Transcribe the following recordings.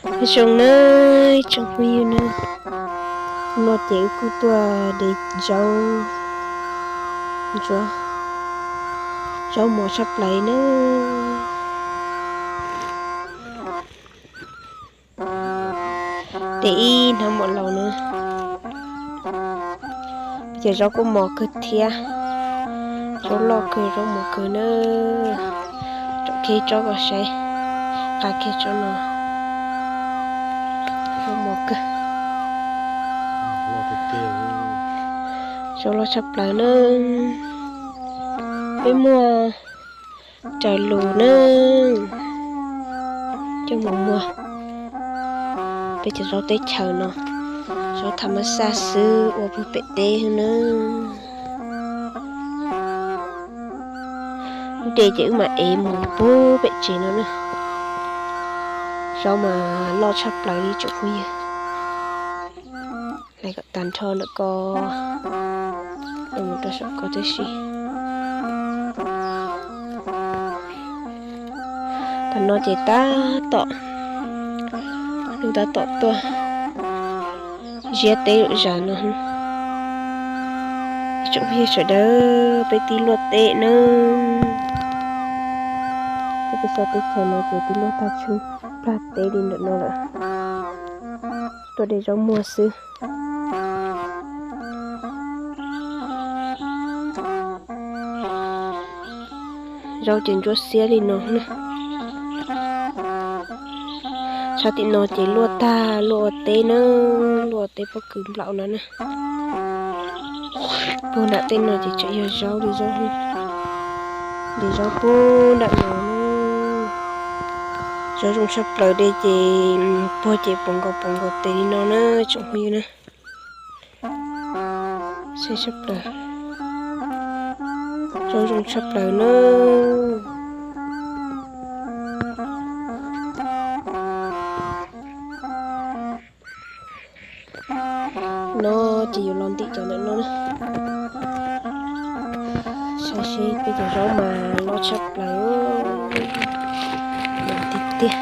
Nyob zoo nawb tsoom phooj ywg nawb, no ces wb kuj tuaj de zaub, zaub, zaub mos tshaj plaws nawb. De ib hnab mos laus na, ces zaub kuj mos kawg thiab. Zaub loj kawg, zaub mos kawg na. Tsom kiag tsob kom saib, nqa kiag tsob no. Zaub mos kawg, zaub loj tshaj plaws na. Peb muaj raws lus na, coj mus muag. Peb cov zaub teb chaws no, zaub tham mab xaj xwb ua puag pem teb na. Wb de ces wb mam ev mus puag pem tsev no na. Zaub mas loj tshaj plaws li tsoom phooj ywg. Hlais kom tag nrho ntawm ko, mus rau saum ko tib si. Tam no ces tab tom, nws tab tom tuaj ziab teb lawm zas no. Tsoom phooj ywg sawv daws, peb tib luaj teb na. Peb teb chaws no ces tib luaj tag tshwj plag teb li ntawm no lawm. Tuaj de zaub muag xwb. Zaub ces ntsuab xiab li no na. Sab tim no ces luaj tag luaj ua teb na, luaj ua teb pob kws nplaum no na. Puag nram tej no ces tseem yog zaub li zaub, de zaub puag nram no. Zaub zoo tshaj plaws de ces puag ces poob nkaus poob nkaus tes li no na tsoom phooj ywg na. Saib tshaj plaws, zaub zoo tshaj plaws na. No ces yuav los ntim cov ntawm no na. Saib seb peb cov zaub mas loj tshaj plaws, loj tiag tiag.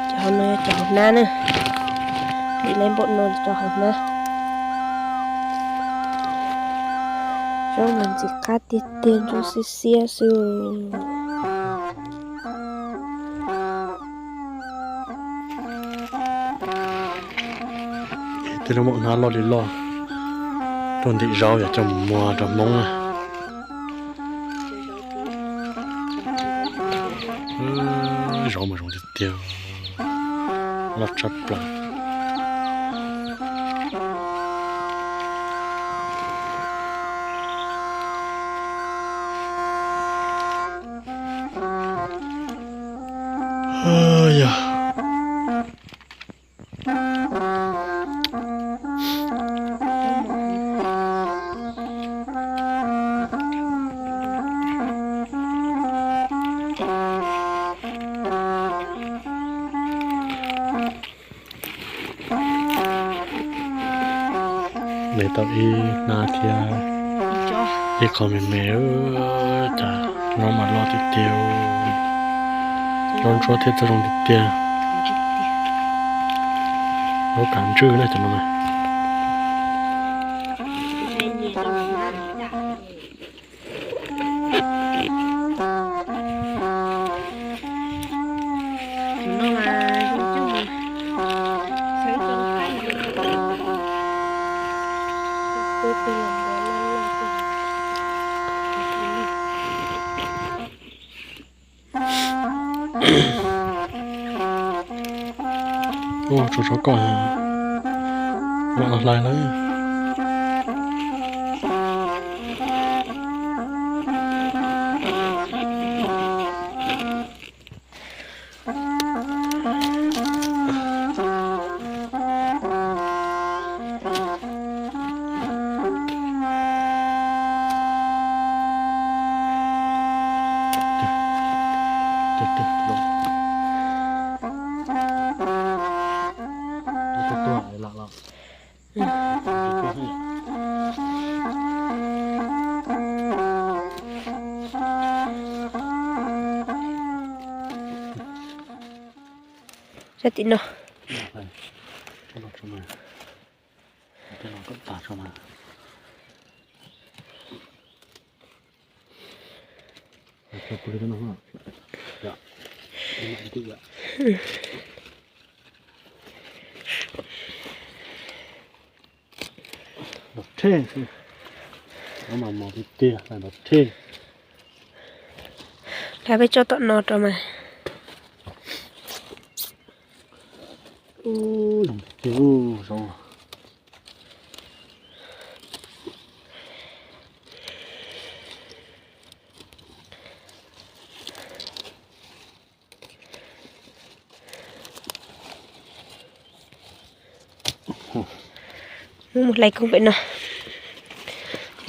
Cov hauv no yog cov hauv hnab na, ntim lawm npaum no cov hauv hnab. Zaub mas ntxim qab tiag tiag, ntsuab xiab xiab xwb. Tej lub maum hnab loj li loj, tuaj ntim zaub yog coj mus muag rau Hmoob na. Zaub mas zoo tiag tiag, loj tshaj plaws. Yog de tau ib hnab thiab ib qho me me, cas zaub mas loj tiag tiag, zaub ntsuab thiab txawj zoo tiag tiag. Zaub kav ntswj na cov no na. Ua tsaug tsaug koj, mam los hlais lawm. Cov tim no. Los rhe xwb. Los mas mos tiag tiag, los rhe. Lawv peb tso tom no rau mas. Ub, zoo tiag tiag ub, zoo. Mus mus hlais koog pem no.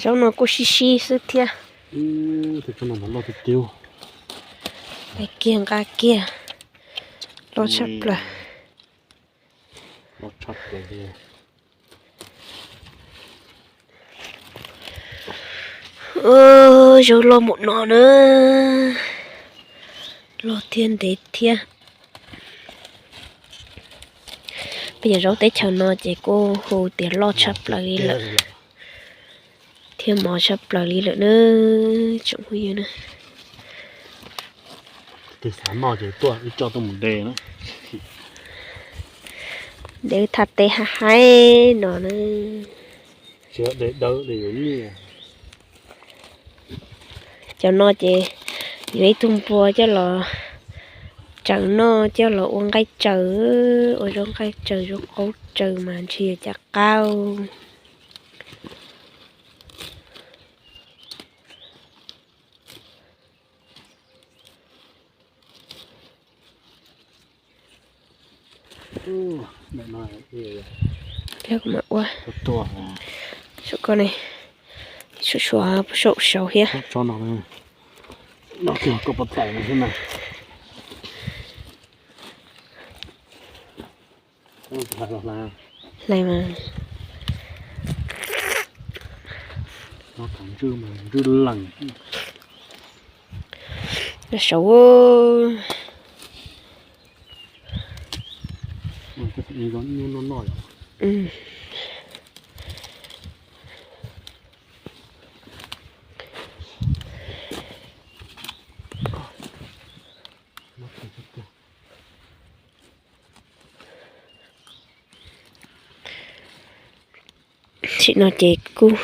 Zaub no kuj sib sib xwb thiab. Hlais kiag nqa kiag. Loj tshaj plaws. Zaub loj mus no na. Loj thiab ntev thiab. Peb cov zaub teb chaws no ces kuj hu tias loj tshaj plaws li lawm thiab mos tshaj plaws li lawm na, tsoom phooj ywg na. Tig xav noj ces tuaj ib co tuaj mus de na. De thaj teb hab haib no na. Tsis de dawb de yuav nyiaj. Cov no ces yuav ib tug npua coj los tsaws noj, coj los ua nqaij tsaws, ua zaub nqaij tsaws, zaub qaub tsaws mas ntshe yuav cas qab. Ua, saum ko ne, suav suav saum saud thiab. Hlais mas. Saud. Tam sim no ces kuj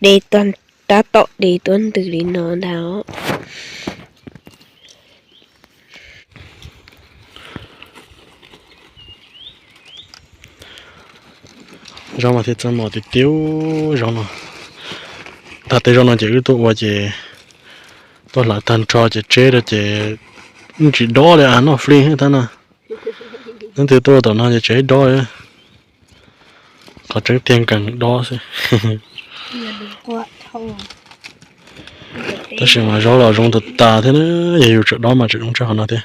de tuaj, tab tom de tuaj ntws li no ntag os. Zaub mas thiaj txawj mos tiag tiag zaub no. Tag tej zaub no ces wb tuaj ua ces tuaj hlawv tag nrho ces tseb rau ces tsis dob li, noj fli tab no. Leej twg tuaj tom no ces tseem dob. Qhov tseeb tiag nkees dob xwb. Tab sis mas zaub los zoo tas tas thiab na, yog yus tseem dob mas tseem zoo tshaj qhov no thiab.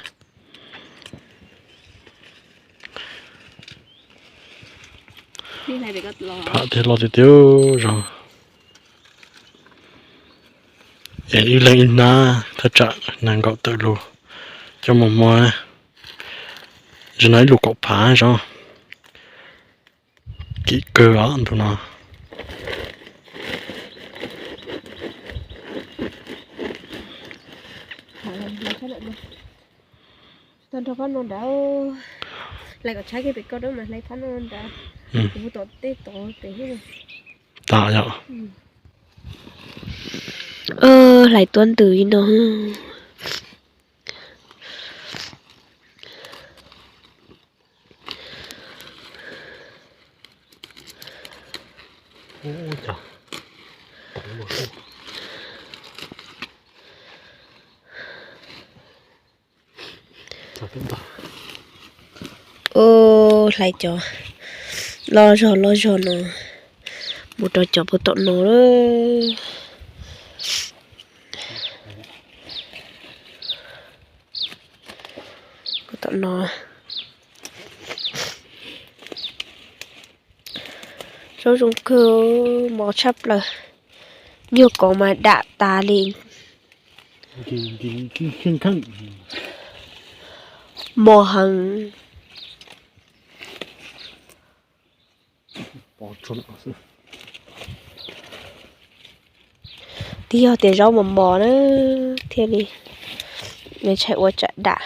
Pham thiab loj tiag tiag zaub. Es ib leeg ib hnab thaj tsam nees nkaum tawm lus coj mus muag. Zaum no ib lus kaum phav zaub. Kim kawg os ntu no. Tag nrho phab no nrad. Hlais kom tshaib kiag pem ko dab mas hlais phab no nrad. Kuv mus tom tej tod pem. Tas yom. Hlais tuaj ntws li no. Ub, hlais cov loj zog loj zog no mus rau cov puag tom no lawm. Tom no zaub zoo kawg, mos tshaj plaws, nyuag kov mas dam tas li. Mos heev. Twb yog tias zaub mos mos na thiaj li ntshai ua tsam dam.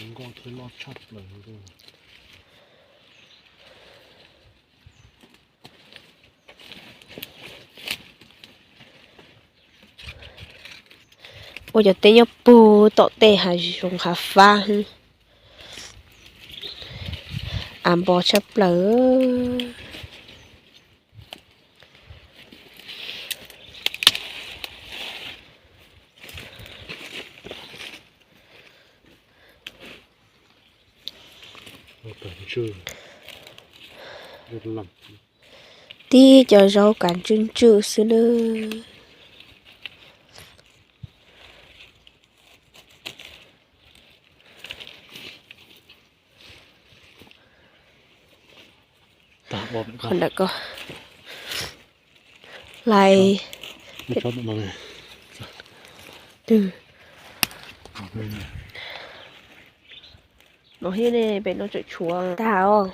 Nkauj thiab loj tshaj plaws li. Ua cov teb nyob puag tom tej hav zoov hav fab, av npo tshaj plaws. Tib cov zaub kav ntswj ntswj xwb nawb. Qhov ntawm ko lais. No thiab ne, pem no tseem tshuav tag os.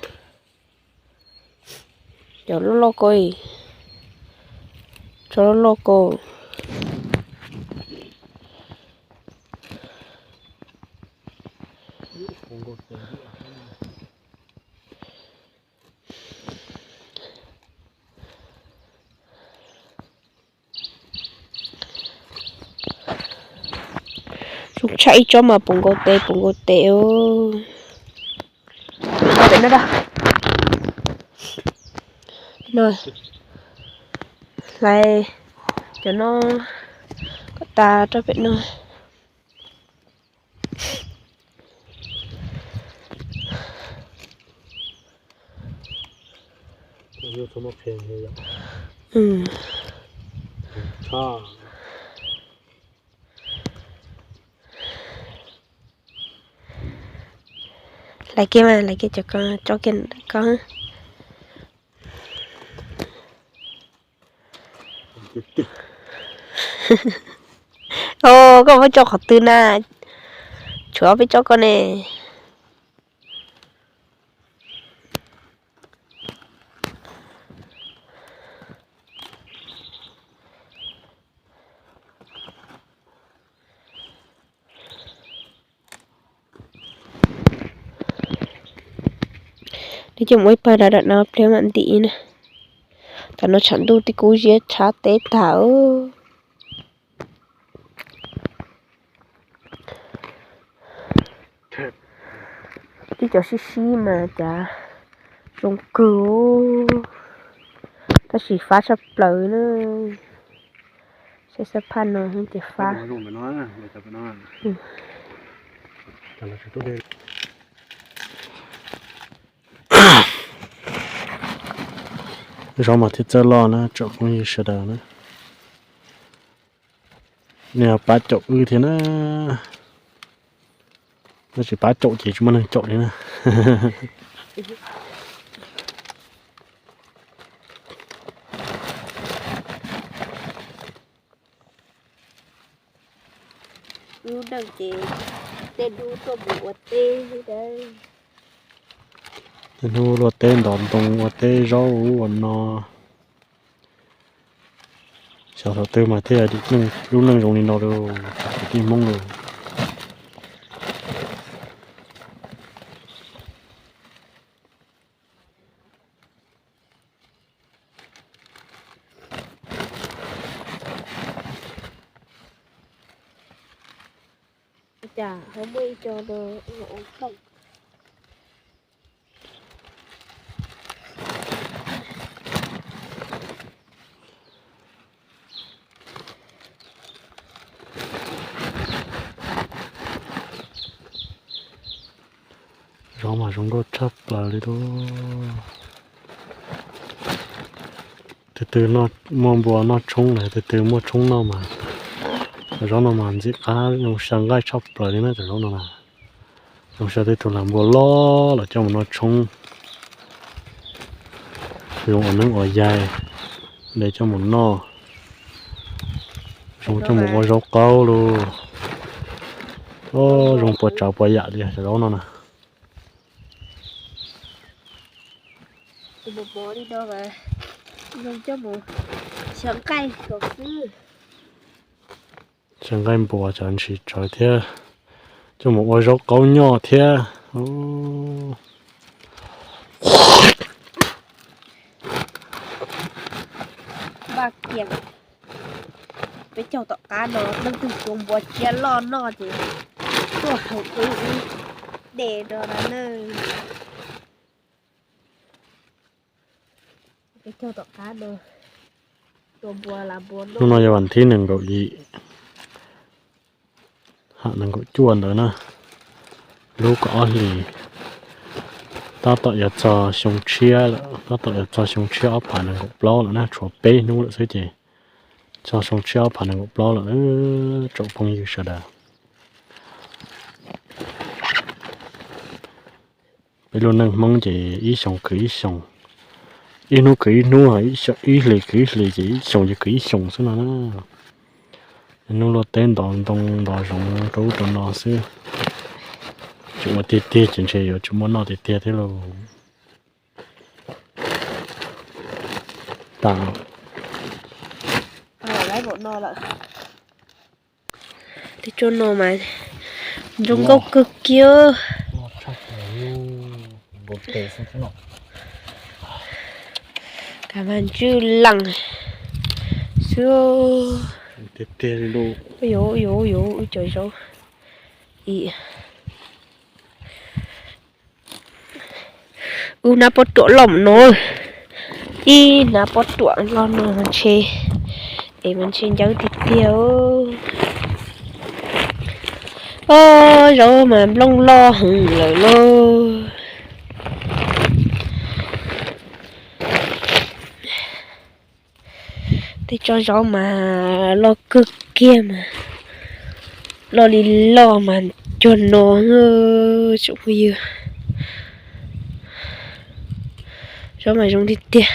Cov loj loj ko, tso loj loj ko. Zoo tshaj ib tsob mas puv nkaus tes puv nkaus tes. Pem no da. No, hlais cov no kom tas rau pem no. Hlais kiag mas, hlais kiag cov ko, tso kiag ko. Os, koj muab tso qhov twg na? Tshuav ob peb tsob ko ne. Nws coj mus ib pawg rau ram no pliag mam ntim na. Tam no tshav ntuj tib kub ziab tshab teb tag. Tib cov sib sib mas cas zoo kawg, tab sis fab tshaj plaws na. Saib xab phaj no ces fab. Zaub mas thiaj txawj loj na tsoom phooj ywg sawv daws na. Nej pab caum wb thiab na. Tab sis pab caum ces tsis muaj neeg caum li na. Lub neej ces tej hnub tuaj mus ua teb. Tej hnub luaj teb ntov ntoo ua teb zaub ua no. Xyov thaum twg mas thiaj dim lub neej zoo li no rau kwv tij Hmoob lawm. Cas ho muaj ib co no ua plooj. Zaub mas zoo nkauj tshaj plaws li lauj. Tus twg muaj npua noj tshoob los tus twg muaj tshoob noj mas cov zaub no mas ntxim qab zoo xyaw nqaij tshaj plaws li na cov zaub no na. Zoo xyaw tej tug lag npua loj los coj mus noj tshoob. Zoo ua neeb ua yaig, de coj mus noj, zoo coj mus ua zaub qaub lauj. Zoo puas tsav puas yam li cov zaub no na. Xyaw nqaij npua cov ntsis tsawv thiab, coj mus ua zaub qaub nyoj thiab. Vaj kiag peb caug tom qab no leej twg tsuas npua tsiab loj noj ces tuaj haus wb wb de no na. Peb caug tom qab no, hnub no yog vas thib nees nkaum yim, ham nees nkaum cuaj ntawd na, lub kaum ob hlis, tab tom yuav txog xyoo tshiab, tab tom yuav txog xyoo tshiab ob phav nees nkaum plaub lawm na, tshuav peb hnub lawm xwb ces txog xyoo tshiab ob phav nees nkaum plaub lawm, tsoom phooj ywg sawv daws. Peb lub neej Hmoob ces ib xyoos kwv ib xyoos, ib hnub kwv ib hnub, ib hlis kwv ib hlis ces ib xyoos ces kwv ib xyoos xwb no na. Hnub luaj teb ntov ntoo ntov zoov rau ub rau no xwb, tsis ua tiag tiag ces ntshe yuav tsis muaj noj tiag tiag thiab lauj. Tej tsob no mas zoo nkauj kawg kiag. Kav mas ntswj lees xwb. Yuav yuav yuav wb cov zaub. Wb nab pob ruam loj no, ib nab pob ruam loj no mas ntshe, es mas ntshe ncawb tiag tiag. Ob zaub mas nplooj loj heev lawm lauj. Tej tsob zaub mas loj kawg kiag mas, loj li loj mas cuag no, tsoom phooj ywg. Zaub mas zoo tiag tiag.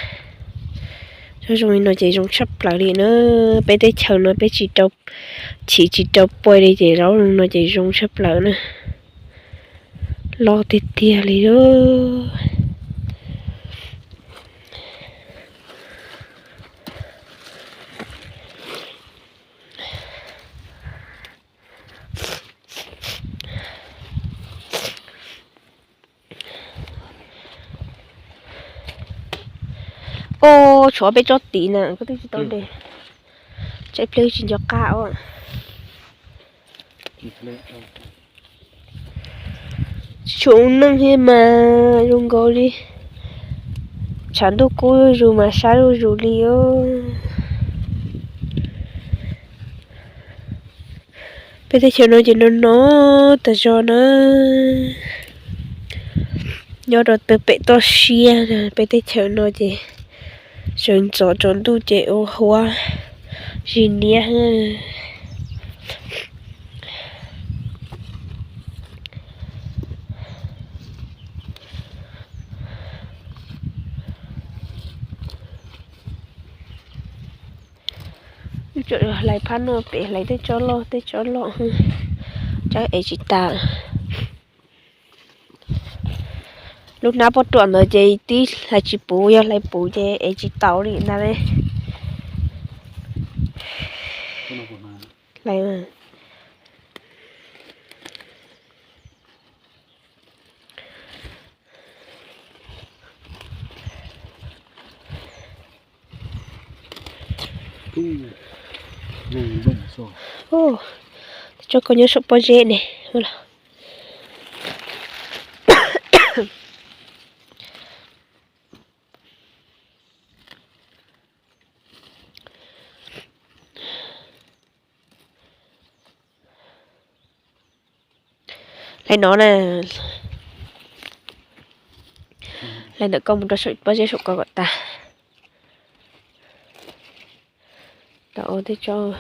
Zaub zoo li no ces zoo tshaj plaws li na. Peb teb chaws no peb tsis rau, chim tsis rau puas li ces zaub zoo no ces zoo tshaj plaws na. Loj tiag tiag li lauj. Os, tshuav peb tsob tid na, koj twb tsis tau de. Tshaib plab tsis nco qab os. Tsis tshua ua neej thiab mas zoo nkaus li tshav ntuj kub zuj zus mas sab zuj zus li os. Peb teb chaws no ces no no tas zog na. Nyob rau tawg pem toj siab, peb teb chaws no ces sawv ntxov tsaus ntuj ces ua huab zis niab. Wb tseem hlais phab no pem, hlais tej tsob loj tej tsob loj, tsawb ev tsis tas. Lub hnab poj ruam ntawd ces twb hlais tsis puv, yog hlais puv ces ev tsis tau li ntag. Hlais Tso koj nyob saum pob zeb ne. Hlais no na. Hlais ntawm koj mus rau saum pob zeb saum ko kom tas. Tau ua tej tsob.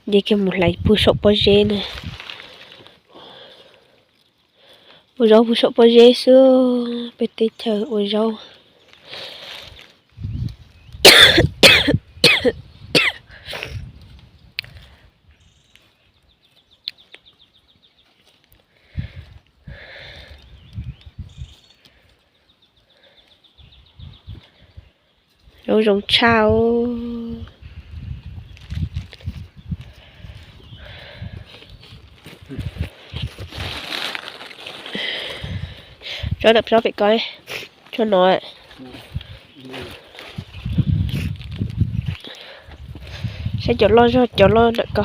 Nce kiag mus hlais pug saum pob zeb na. Ua zaub pug saum pob zeb xwb, peb teb chaws ua zaub. Zaub zoo tshaj. Tsob ntawm tsob pem ko, tsob no. Saib cov loj zog cov loj ntawm ko.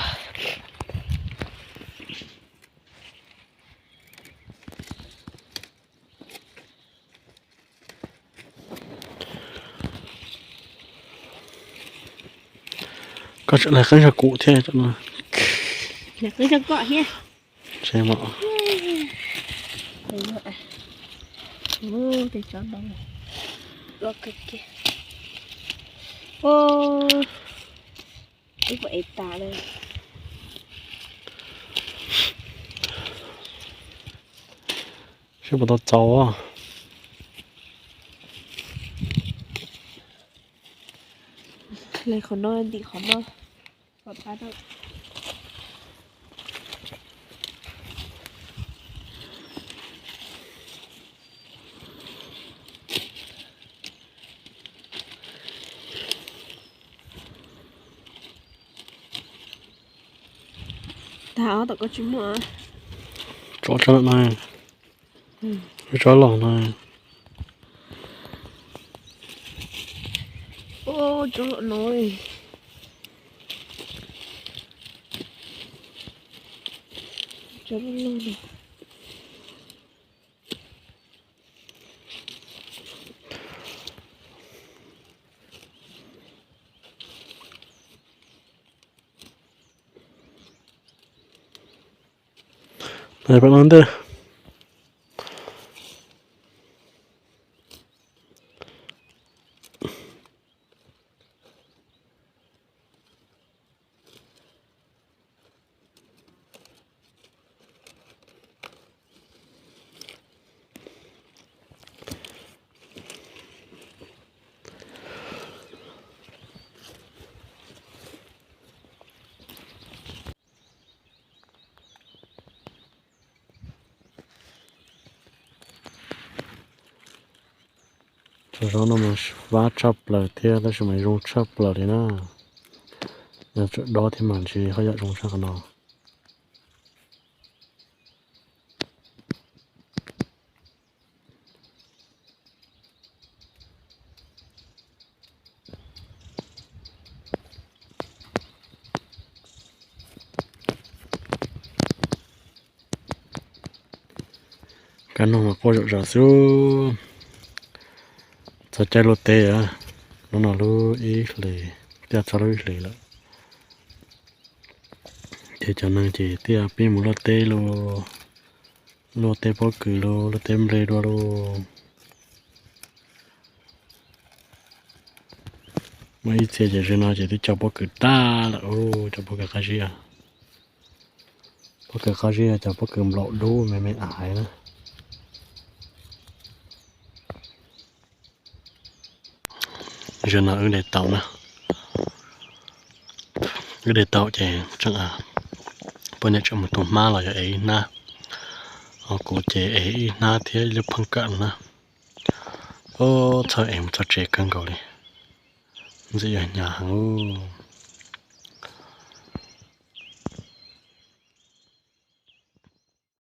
Koj tseem hlais qeeb zog kuv thiab. Hlais qeeb zog koj thiab. Wb puas ev tas li. Seb puas tau txaus. Hlais qhov no ntim qhov no. Tag os, tom koj tsis muaj. Tso tso no, tso los no. Tso no. Tso loj loj no. Peb no ntej. Cov zaub no mas vab tshaj plaws thiab tab sis mas zoo tshaj plaws li na. Yog tseem dob thiab mas ntshe ho yam zoo tshaj qhov no. Kab noog mas quaj zom zaws xwb. Txog caij luaj teb, hnub no lub ib hlis, twb txog lub ib hlis lawm. Ces cov neeg ces twb pib mus luaj teb, luaj teb pob kws, luaj teb nplej dua lauj. Muaj ib txhia ces zaum no ces twb cog pob kws tag lawm, cov pob kws qab zib. Pob kws qab zib, cov pob kws nplaum dub me me ais na. Zaum no wb de tau na. Wb de tau ces tseem, poj niam tseem mus tu hmab los yog ev ib hnab. Ho kuv ces ev ib hnab thiab ib lub pheej kawm no na. Txhawj ev mus txog tsev kawg nkaus li. Ntxim yog hnyav heev.